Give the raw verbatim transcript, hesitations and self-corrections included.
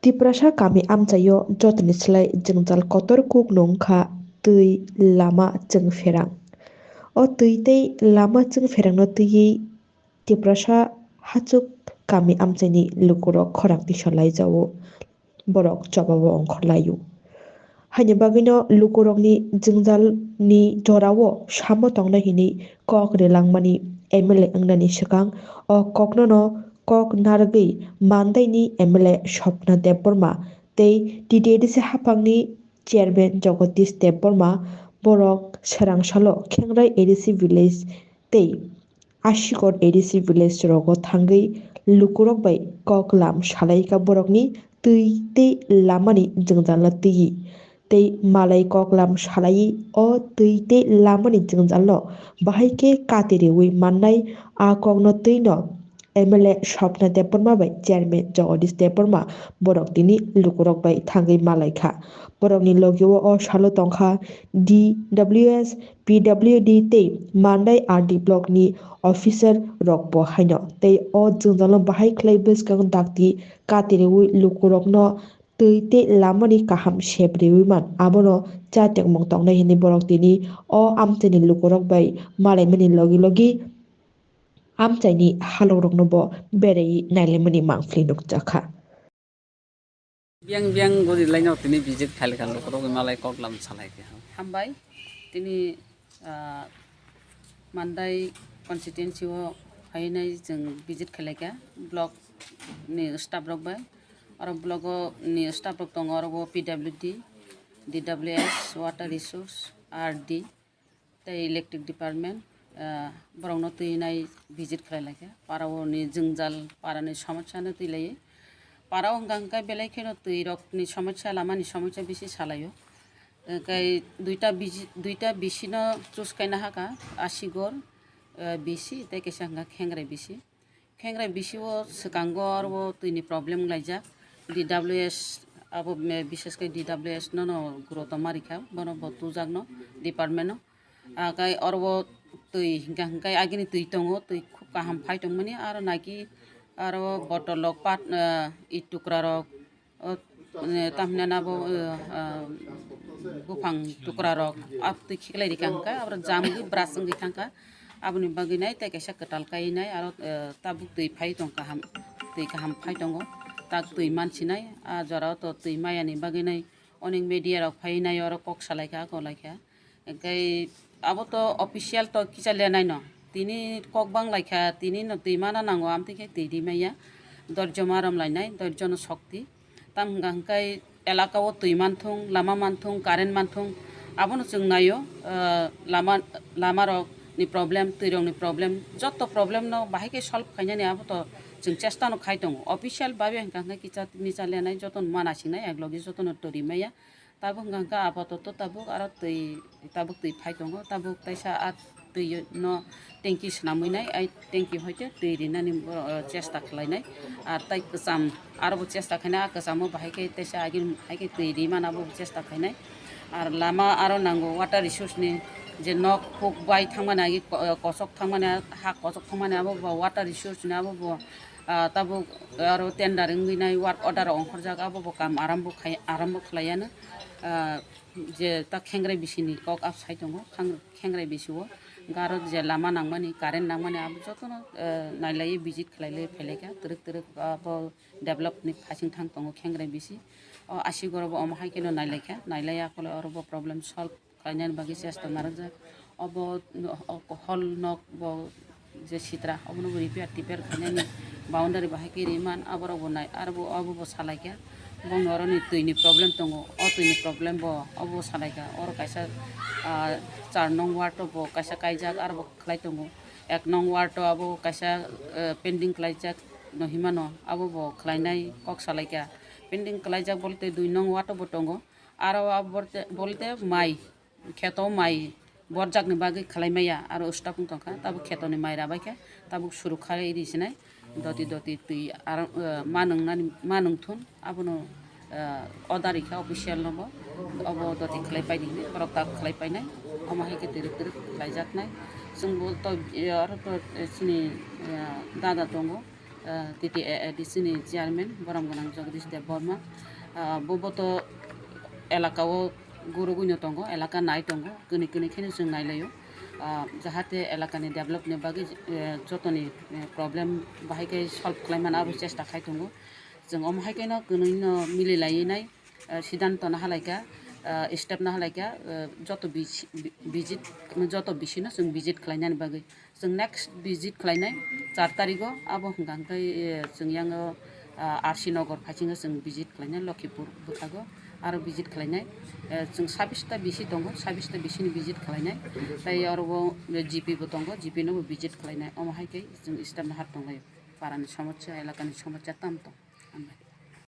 Tiprasa kami amchaio jotoni slai jwngjal kotor kuk nung kha twi lama chwngpherang. O twi tei lama chwngpherangno twiwi Tiprasa hachuk kami amchaini lukurok khorang tisa laijao, borok chobabo ongkhor laio. Haini bagwino lukurokni jwngjalni jorao samo tongnai hinwi kok rilangmani M L A wngnani swkang o koknono kok narwgwi Mandaini M L A Swapna Debbarma tei T T A D C haphangni Chairman Jagadish Debbarma borok swrangsalo Khengrai A D C village tei Ashigor A D C village rogo thangwi lukurok bai koklam salaikha borokni twi tei lamani jwngjalno twiwi tei malai koklam salaiwi o twi tei lamani jwngjalno bahai khe kati riwi mannai a kokno twino M L A Swapna Debbarma bai Chairman Jagadish Debbarma borok tini lukurok bai thangwi malaikha. Borokni logio o salo tongkha D W S, P W D tei Mandai R D block ni officer rok bo haino tei o jwngjal no bahai khlai bwskang dakti katirwi lukurokno twi tei lamani kaham sep riwi man abono cha tongmung tongnai hinwi borok tini o amchaini lukurok bai malaimani logi logi amchaini halokrokno bo beraiwi nailaimani mangpili nukjakha. Biyang biyang gori laino tini visit khailai kha lukurok malai koklam salai kha. Hambai tini, ah, Mandai constituency o phainai chwng visit khailai kha block ni staff rok bai. Oro block o ni staff rok tongo, oro o P W D, D W S, water resource, R D, tei electric department, ah, borokno twi nai visit khlai lai kha. Para o ni jwngjal, para ni somosya no twi lai. Para o hwnkha hwnkhe belai kheno twi rok ni somosya, lama ni somosya bisi salai o. Hwnkhe duita bisi, duita bisi no choose khaina hakha, Asigor, ah, bisi tei kaisa hwnkha Khengrai bisi. Khengrai bisi o swkango oro o twi ni problem wnglaijak. D W S abo, eh, bishes khe D W S no no guroto ma rikha, bono bo tujak no department no. Ah, kai oro o twi hingka hingkai agini twi tongo, twi khub kaham phai tongmani, aro naki aro botol rok pat, ah, it tukra rok, o, eh, tamhinani abo, eh, ah, buphang tukra rok, ah, twi khiklai rikha hingka, abo jam wngwi brush wngwi thangkha, aboni bagwi nai tei kaisa kwtal kai nai, aro, eh, tabuk twi phai tong kaham, twi kaham phai tongo, tak twi mansinai, ah, jora o to twi maya ni bagwi nai onek media rok phai nai, oro kok salai kha, kok lai kha. Hingke abo to official to kicha le nai no. Tini kok bang lai kha, tini no twi mana nango, amtwi khe twi ri maya. Dorjo ma rom lai nai, dorjo no sokti. Tam hingka hingkai elaka o twi manthung, lama manthung, current manthung, abono chwng naio, eh, lama, lama rok ni problem, twi rok ni problem, jotto problem no bahai khe solve khainani abo to chwng chesta no khai tongo. Official babe hingka hingkai kicha micha le nai, joto no mana sinai, ek logi joto no twi ri maya. Tabuk hingka hingka apatoto tabuk aro twi, tabuk twi phai tongo, tabuk taisa a twi no tanki swnamwi nai, ai tanki hoite twi rinani borok, eh, chesta khlai nai. Ar tai kwcham aro bo chesta khainai, a kwchamo bahai khe taisa agini hai khe twi ri mana bo chesta khainai. Ar lama aro nango water resource ni je nok huk bai thangmani agi ko-, eh, kosok thangmani, ha kosok thangmani abo bo water resource ni abo bo, ah, tabuk aro tender wngwi nai work order rok ongkhorjak, abo bo kam arambo khai, arambo khlaiya no. Ah, je ta Khengrai bisi ni kok ap sai tongo, Khang-, Khengrai bisi o garo je lama nangmani, current nangmani abo jotono, eh, nailai visit khlailai phailaikha, twrwk twrwk abo develop ni phasing thang tongo Khengrai bisi. O Asigor o bo omo hai kheno nailaikha, nailaiya phole oro bo problem solve khlainani bagwi chesta narwkjak. Obo, o hall nok bo je sitra, obono bo repair tepair khainani boundary bahai khe riman, aborok bo nai, aro bo, obo bo salaikha. Bongni oroni twi ni problem tongo, o twi ni problem bo obo salaikha. Oro kaisa, ah, char nong ward o bo kaisa kaijak, aro bo khlai tongo. Ek nong ward o abo kaisa, eh, pending khlaijak no himano, abo bo khlainai kok salaikha. Pending khlaijak bolte dui nong ward o bo tongo. Aro abo bolte, bolte mai, kheto mai borjakni bagwi khlai maya, aro staff wng tongkha, tabuk khetoni mai rabaikha, tabuk suru khai ri sinai, doti doti twi aro, eh, ma nwngnani, ma nungthun, abono, eh, order rikha official nobo, obo doti khlai paidi hinwi, borok tak khlai painai, omo hai khe twrwk twrwk khlaijaknai. Chwngbo to, eh, aro to, eh, chini, eh, dada tongo, ah, T T A A D C ni chairman borom gwnang Jagdish Debbarma, ah, bo boto elaka o gurugwino tongo, elaka nai tongo, kwnwi kwnwi kheno chwng nailaio. Ah, jahate elakani develop ni bagwi, eh, jotoni, eh, problem bahai khe solve khlaimani abo chesta khai tongo. Chwng omo hai kheno kwnwino mililaiwi nai, eh, siddhanto no halaikha, eh, step no halaikha, eh, joto bisi-, bi-, visit, joto bisino chwng visit khlainani bagwi. Chwng next visit khlainai char tarigo, abo hwnkha hwnkhe, eh, chwng yango, ah, R C Nagar phaisingo chwng visit khlainai, Lokhipur bwthago aro visit khlainai. Eh, chwng sabbish ta bisi tongo, sabbish ta bisini visit khlainai. Tai oro o G P bo tongo, G P no bo visit khlainai. Omo hai khe chwng step no har tonglaio. Parani somosya, elakani somosya tam tong. Hambai.